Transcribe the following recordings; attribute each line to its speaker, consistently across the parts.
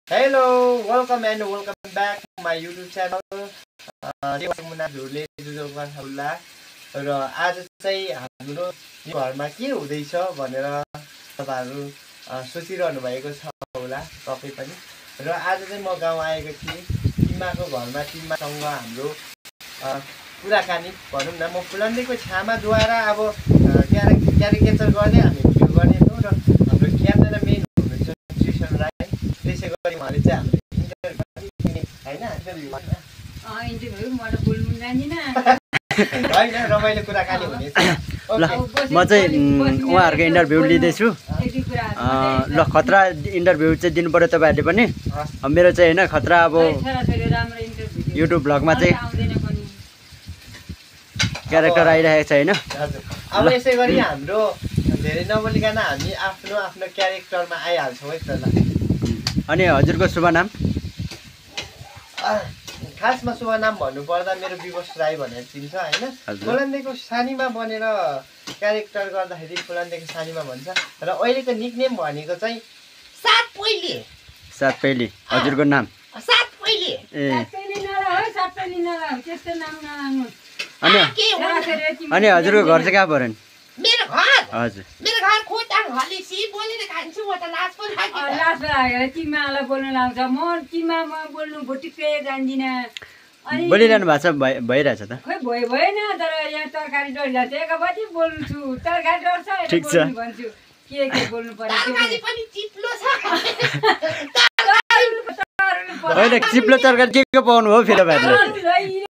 Speaker 1: Hello, welcome and welcome back to my YouTube channel. मुना झुरले जुजोल्ला र आज चाहिँ हाम्रो घरमा के हुँदैछ भनेर तपाईहरु सोचिरहनु भएको छ होला तपाई पनि। र आज चाहिँ म गाउँ आएको थिएँ। तिमाको घरमा तिमासँग हाम्रो कुराकानी भनौं न। म फुलन्देको छामाद्वारा अब क्यारिकेचर गर्ने हामी भिडियो गर्ने हो र हाम्रो क्यामेरा मेन हुनुहुन्छ ट्रिसन राई। त्यसै गरी उहाँले चाहिँ हाम्रो इन्टरभ्यु हैन
Speaker 2: इन्टरभ्यु म त बोल्नु जान्दिन
Speaker 1: हैन रमाइलो कुराकानी हुनेछ।
Speaker 3: ल म चाहिँ उहाँहरुको इन्टरभ्यु लिँदै छु। ल खतरा इन्टरभ्यु चाहिँ दिनु पर्यो तपाईहरुले पनि। मेरो चाहिँ हैन खतरा अब युट्युब भ्लगमा चाहिँ क्यारेक्टर आइरहेको छ हैन।
Speaker 1: अब यसै गरी हाम्रो धेरै नबोलिकन हामी आफ्नो आफ्नो क्यारेक्टरमा आइहाल्छौँ है त। ल
Speaker 3: अनि हजुरको शुभ नाम?
Speaker 1: खासमा शुभ नाम भन्नुपर्दा मेरो विवश राई भनेर चिन्छ हैन। फुलन्देको सानीमा बनेर क्यारेक्टर गर्दाखेरि फुलन्देको सानीमा भन्छ र अहिलेको निकनेम भनेको चाहिँ सात पहिले।
Speaker 3: हजुरको नाम?
Speaker 1: सात पहिले।
Speaker 3: अनि हजुरको घर चाहिँ कहाँ पर्यो?
Speaker 2: मेरो घर
Speaker 3: हजुर
Speaker 2: मेरो घर खोटाङ हलेसी बोलेर खान्छु म त लाज पनि लागेर किमालाई बोल्नु लाउँछ। म किमामा बोल्नु भुटिक्कै जान्दिन। अनि
Speaker 3: बोलिरहनु भएको छ भइरहेछ त।
Speaker 2: खै भएन तर यहाँ तरकारी डरला चाहिँ एकबाटी बोल्छु। तरकारी डर्छ
Speaker 3: ठीक छ
Speaker 2: भन्छु के बोल्नु पर्यो। तरकारी पनि चिप्लो छ।
Speaker 3: हैन चिप्लो तरकारी के पाउनु हो फेरि भाइले?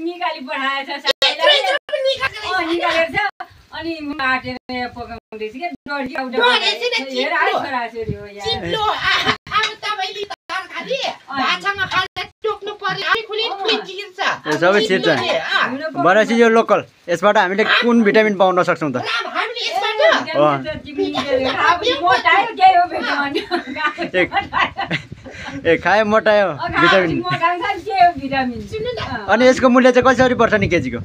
Speaker 2: निकाली पठाएछ निकालेर छ। अनि म काटेर पकाउँदैछु के डरी हेर आइ छोराछोरी हो यार। चिप्लो अब तपाईले तरकारी भातसँग खाएर टोक्नु पर्यो। अनि खुली चिर्छ
Speaker 3: सबै चिर्छ। भनेपछि यो लोकल यसबाट हामीले कुन भिटामिन पाउन सक्छौं त?
Speaker 2: हामीले यसबाट
Speaker 3: ए खाए मोटायो भिटामिन। अनि यसको मूल्य चाहिँ कसरी पर्छ नि केजीको?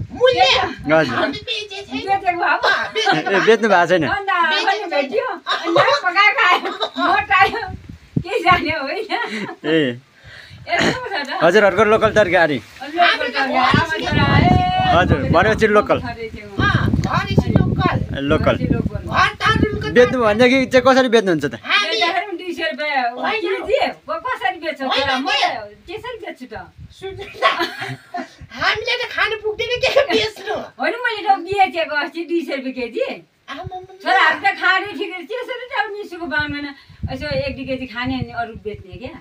Speaker 3: हजुर बेच्नु भएको छैन? ए हजुरहरुको लोकल तरकारी? हजुर भनेपछि लोकल लोकल बेच्नु भनेदेखि चाहिँ कसरी बेच्नुहुन्छ त?
Speaker 2: 200 रुपैयाँ केजी कसरी बेच्छ? त्यसरी बेच्छु त। हामीले त खानु पुग्दैन के बेच्नु? होइन मैले त बेचेको अस्ति 200 रुपैयाँ केजी। छोराहरू त खाने ठिकै त्यसरी त मिसुको बाँड्दैन। यसो 1-2 केजी खाने अनि अरू बेच्ने क्या।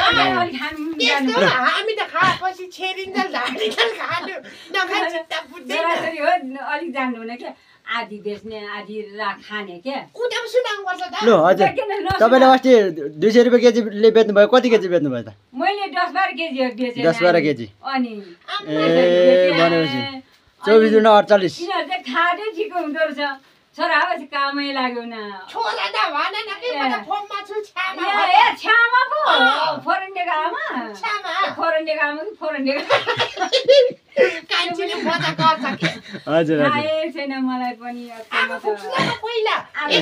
Speaker 2: अलि खानु हामी त खाएपछि छेरिन्छ झाडिन्छ खानु नखाइ चित्ता बुझ्दैन। हो अलिक जान्नुहुन्न क्या। आधी बेच्ने आधी खाने क्या। कुदाम सुनाउनु पर्छ त।
Speaker 3: ल हजुर तपाईले अस्ति 200 रुपैयाँ केजीले बेच्नु भयो। कति केजी बेच्नु भयो त?
Speaker 2: मैले 10-12 केजी बेचे।
Speaker 3: 10-12 केजी
Speaker 2: अनि
Speaker 3: ए भनेपछि 24 गुणा 48।
Speaker 2: किन चाहिँ खाँदै ठिक हुँदो रहेछ। छोरा अब कामै लाग्यो न। छोरा त भन न के म त फोनमा छु छामा। ए छामा पो फोरन्डेको आमा। छामा फोरन्डेको आमा कि फोरन्डेको कान्छीले मजा गर्छ के।
Speaker 3: हजुर हजुर
Speaker 2: आए छैन मलाई पनि पहिला
Speaker 3: ए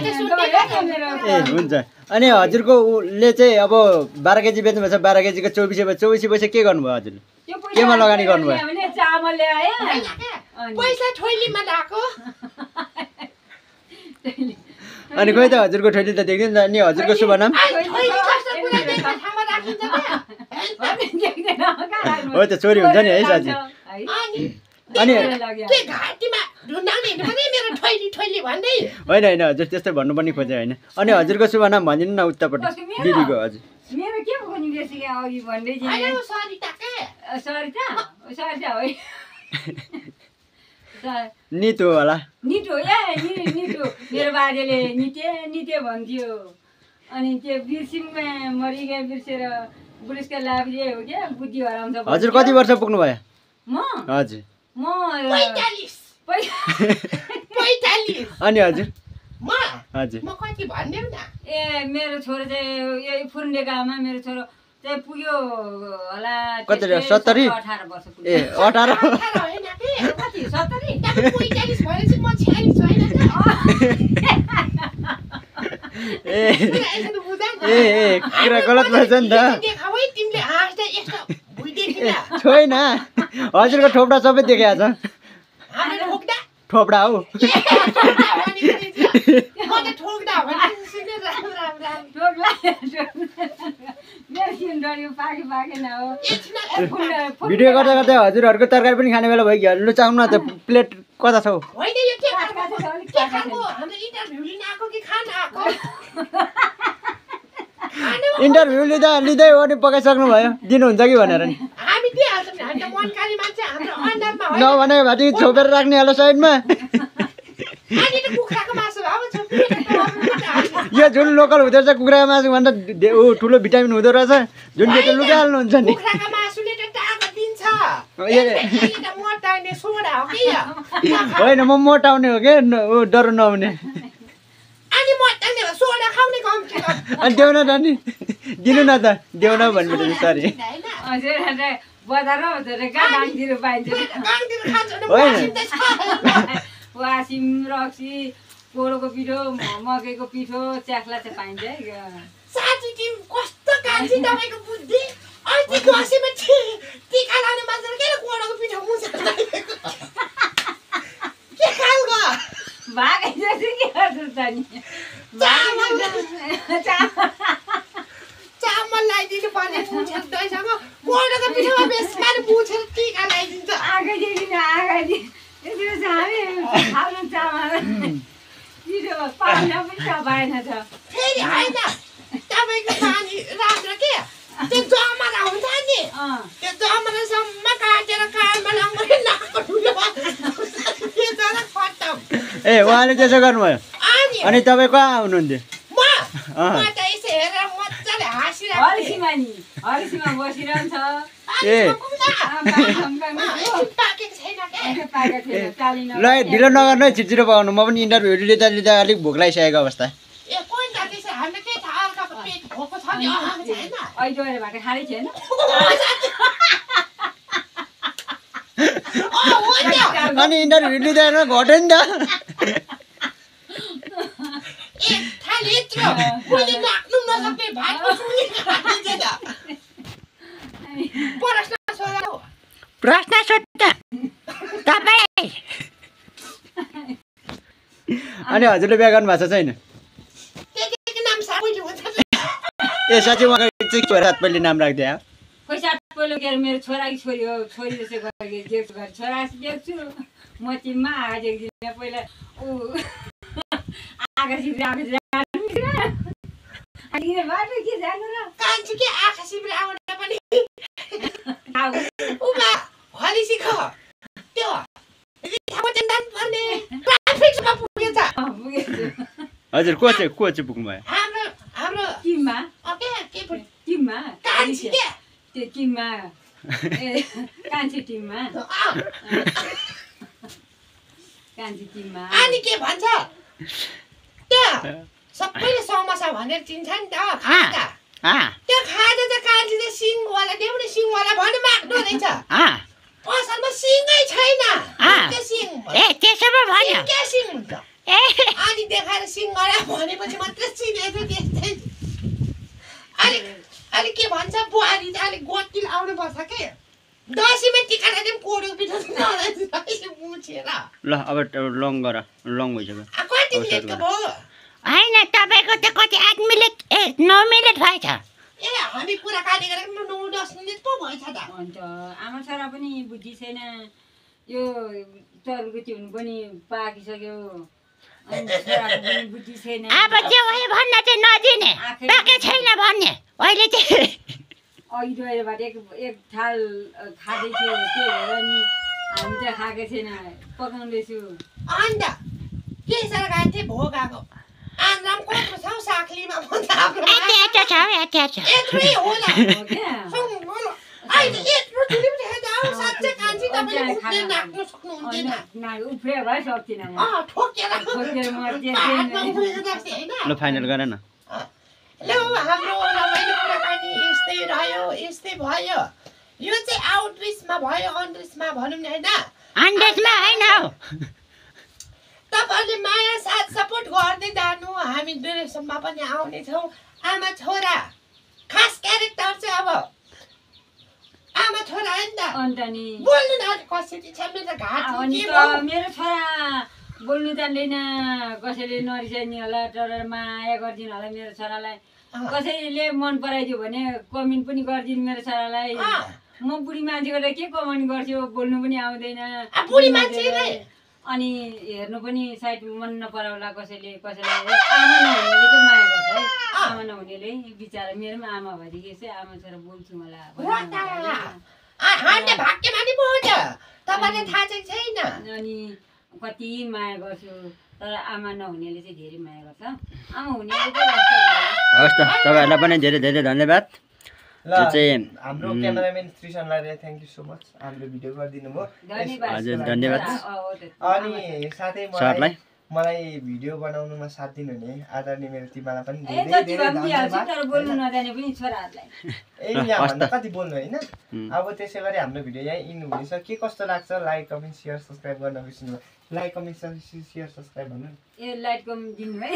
Speaker 3: हुन्छ। अनि हजुरको ले चाहिँ अब 12 केजी बेच्नु भएछ। 12 केजीको 24 पैसा के गर्नुभयो हजुरले? केमा लगानी गर्नुभयो?
Speaker 2: हामीले चामल ल्याए पैसा ठोइलीमा राखो।
Speaker 3: अनि खोइ त हजुरको ठोइली त देख्दैन। अनि हजुरको शुभ नाम? हो त चोरी हुन्छ नि है साथी। अनि होइन होइन हजुर त्यस्तै भन्नु पनि खोजे होइन। अनि हजुरको शुभ नाम भनिदिनु न उतापट्टि दिदीको। हजुर
Speaker 2: मेरो के भन्नु बेसी अघि भन्दै थिएँ सरिता हो
Speaker 3: नितो होला।
Speaker 2: नितो नितो मेरो बाजेले निते भन्थ्यो। अनि त्यो बिर्सिङमा मरिगए बिर्सेर पुलिसका लागि हो क्या बुद्धि हराउँछ।
Speaker 3: हजुर कति वर्ष पुग्नु भयो?
Speaker 2: म
Speaker 3: हजुर
Speaker 2: म 45।
Speaker 3: अनि हजुर
Speaker 2: म
Speaker 3: हजुर
Speaker 2: म कति भन्देऊ न। ए मेरो छोरो चाहिँ यही फुर्नेको आमा मेरो छोरो चाहिँ पुग्यो होला
Speaker 3: कति 70
Speaker 2: 18 वर्ष पुग्यो।
Speaker 3: ए 18
Speaker 2: होइन के कति 70 45 भनेपछि म 46 होइन त।
Speaker 3: कुरा गलत भएछ नि त छैन हजुरको ठोप्डा सबै देखाएको छ ठोप्डा हौ भिडियो गर्दा गर्दै हजुरहरूको तरकारी पनि खाने बेला भइगयो लुचाउनु न त प्लेट कता छ इन्टरभ्यू लिँदै अनि पकाइसक्नु भयो दिनुहुन्छ कि भनेर नि नभने भाटी छोपेर राख्ने होला साइडमा यो जुन लोकल हुँदो रहेछ कुखुराको मासु भन्दा ठुलो भिटामिन हुँदो रहेछ जुन चाहिँ त्यो लुकाइहाल्नुहुन्छ नि होइन म मोटाउने हो कि डह्रो नहुने अनि देऊ न त नि दिनु न त देऊ न भन्नु सरी
Speaker 2: वासिम रक्सी कोडोको पिठो मकैको पिठो च्याख्ला चाहिँ पाइन्छ है
Speaker 4: साँच्ची टिम कस्तो कान्छी तपाईको बुद्धि अहिले दसैँमा टिका लाउने मान्छेले किन कोडोको पिठो मुछेर राखेको के खालको
Speaker 2: भागै जस्तो के गर्छ त नि
Speaker 4: चामल लगाइदिनु पर्ने मुछेर दहीसँग कोडोको पिठोमा बेसमा मुछेर टिका लगाइदिन्छ
Speaker 2: आगैदेखि आगैदेखि यसो छ हामी खानु चामल पिठो पानी पनि चबाएन त
Speaker 4: फेरि होइन तपाईँको पानी राम्रो के त्यो जमरा हुन्छ नि त्यो जमरासम्म काटेर कारमा लगाउने नाको ठुलो
Speaker 3: ए उहाँले त्यसो गर्नुभयो अनि तपाईँ कहाँ आउनुहुन्थ्यो
Speaker 4: म त यसो हेरेर मजाले हाँसिरहेको
Speaker 2: हरिसीमा बसिरहन्छ
Speaker 3: ल ढिलो नगर्नु है छिटो पकाउनु म पनि इन्टरभ्यू लिँदा लिँदा अलिक भोक लागिसकेको अवस्था अनि इन्टरभ्यू लिँदा घट्यो नि त प्रश्न सोध्दा तपाईँ अनि हजुरले बिहा गर्नु भएको छैन ए साँच्चै उहाँको चाहिँ सात पहिले नाम राखिदियो
Speaker 2: खोइ सात पहिलो के मेरो छोराकी छोरी हो छोरी जस्तो देख्छु छोरा देख्छु म टिममा आगा देख्दिनँ पहिला ऊ आगा शिविर अनि बाटो के जानु र
Speaker 4: कान्छी के आँखा शिविर आउन पनि उमा हली सिख त्यो
Speaker 3: हजुर को चाहिँ पुग्नु भयो
Speaker 4: हाम्रो
Speaker 2: टिममा टिममा
Speaker 4: कान्छी के
Speaker 2: त्यो टिममा कान्छी टिममा कान्छी टिममा
Speaker 4: अनि के भन्छ त्यो सबैले समोसा भनेर चिन्छ नि त खाजा त्यो खाजा त कान्छी चाहिँ सिङवाला देउने सिङवाला भन्नु माग्दो रहेछ असलमा सिङै छैन त्यो सिङ
Speaker 3: त्यसो पो भन्यो
Speaker 4: के सिङ हुन्छ अनि देखाएर सिङवाला भनेपछि मात्रै चिनेको त्यस्तै अलिक के भन्छ बुहारी त अलिक गोटिल आउनु पर्छ के दसैँमा टिका लगाइदिउँ कोडोको पिठो मुछेर
Speaker 3: ल अब लङ गर लङ भइसक्यो
Speaker 4: कति मिनटको भयो
Speaker 5: होइन तपाईँको त कति 8 मिनट 9 मिनट भएछ
Speaker 4: ए हामी कुराकानी गरेको 9-10 मिनट पो भएछ त
Speaker 2: अन्त आमा छोरा पनि बुद्धि छैन यो चरुकुची हुनु पनि पाकिसक्यो अनि छोराको पनि बुद्धि छैन
Speaker 5: अब त्यो भयो भन्न चाहिँ नदिने पाके छैन भन्ने अहिले चाहिँ
Speaker 2: अघिबाट एक थाल खाँदैथ्यो त्यो हेर नि हामी त खाएको छैन पकाउँदैछु
Speaker 4: अन्त के साह्रो गएको थिएँ भोग आएको आन्द्राम कत्रो छ साखलीमा भन्दा यत्रै होला अहिले यत्रो ठुलो पनि साँच्चै कान्छी तपाईँले उफ्रे नाच्नु सक्नुहुँदैन
Speaker 2: उफ्रे भए सक्दिनँ
Speaker 4: ठोकेर
Speaker 3: ल फाइनल गर न
Speaker 4: ल हाम्रो रमाइलो कुराकानी यस्तै रह्यो यस्तै भयो यो चाहिँ आउटरिचमा भयो अनरिचमा भनौँ न होइन
Speaker 5: अन्डेसमा होइन
Speaker 4: तपाईँ तपाईँले माया साथ सपोर्ट गर्दै जानु हामी ड्युरेसनमा पनि आउनेछौँ आमा छोरा खास क्यारेक्टर चाहिँ अब आमा छोरा हो नि त
Speaker 2: अन्त नि
Speaker 4: बोल्नु न कसरी छ मेरो घाट
Speaker 2: अनि त मेरो छोरा बोल्नु जान्दैन कसैले नरिसाइदिनु होला तर माया गरिदिनु होला मेरो छोरालाई कसैले मन पराइदियो भने कमेन्ट पनि गरिदिनु मेरो छोरालाई म बुढी मान्छेको त के कमेन्ट गर्छु बोल्नु पनि आउँदैन
Speaker 4: बुढी मान्छे
Speaker 2: अनि हेर्नु पनि सायद मन नपराउला कसैले कसैलाई आमा नहुनेले चाहिँ माया गर्छ है आमा नहुनेले बिचरा मेरो पनि आमा भएदेखि चाहिँ आमा छोरा बोल्छु मलाई
Speaker 4: हामीले भाग्यमानी पो हो त तपाईँलाई थाहा चाहिँ छैन
Speaker 2: अनि कति माया गर्छु तर आमा नहुनेले चाहिँ धेरै माया गर्छ आमा हुनेले चाहिँ
Speaker 3: हस् त तपाईँहरूलाई पनि धेरै धेरै धन्यवाद त्यो चाहिँ
Speaker 1: हाम्रो क्यामेराम्यान त्रिशनलाई थ्याङ्क यू सो मच हाम्रो भिडियो गरिदिनु भयो
Speaker 3: हजुर धन्यवाद
Speaker 1: अनि साथै मलाई भिडियो बनाउनुमा साथ दिनुहुने आदरणीय मेरो तिमीलाई पनि धेरै धेरै धन्यवाद
Speaker 2: तर बोल्नु नजाने पनि छोराहरूलाई
Speaker 1: ए यहाँ कति बोल्नु हैन अब त्यसै गरी हाम्रो भिडियो यहाँ इन हुनेछ के कस्तो लाग्छ लाइक कमेन्ट शेयर सब्स्क्राइब गर्न बिर्सिनु लाइक कमेन्ट शेयर सब्स्क्राइब भन्नु
Speaker 2: ए लाइक कमेन्ट दिनु है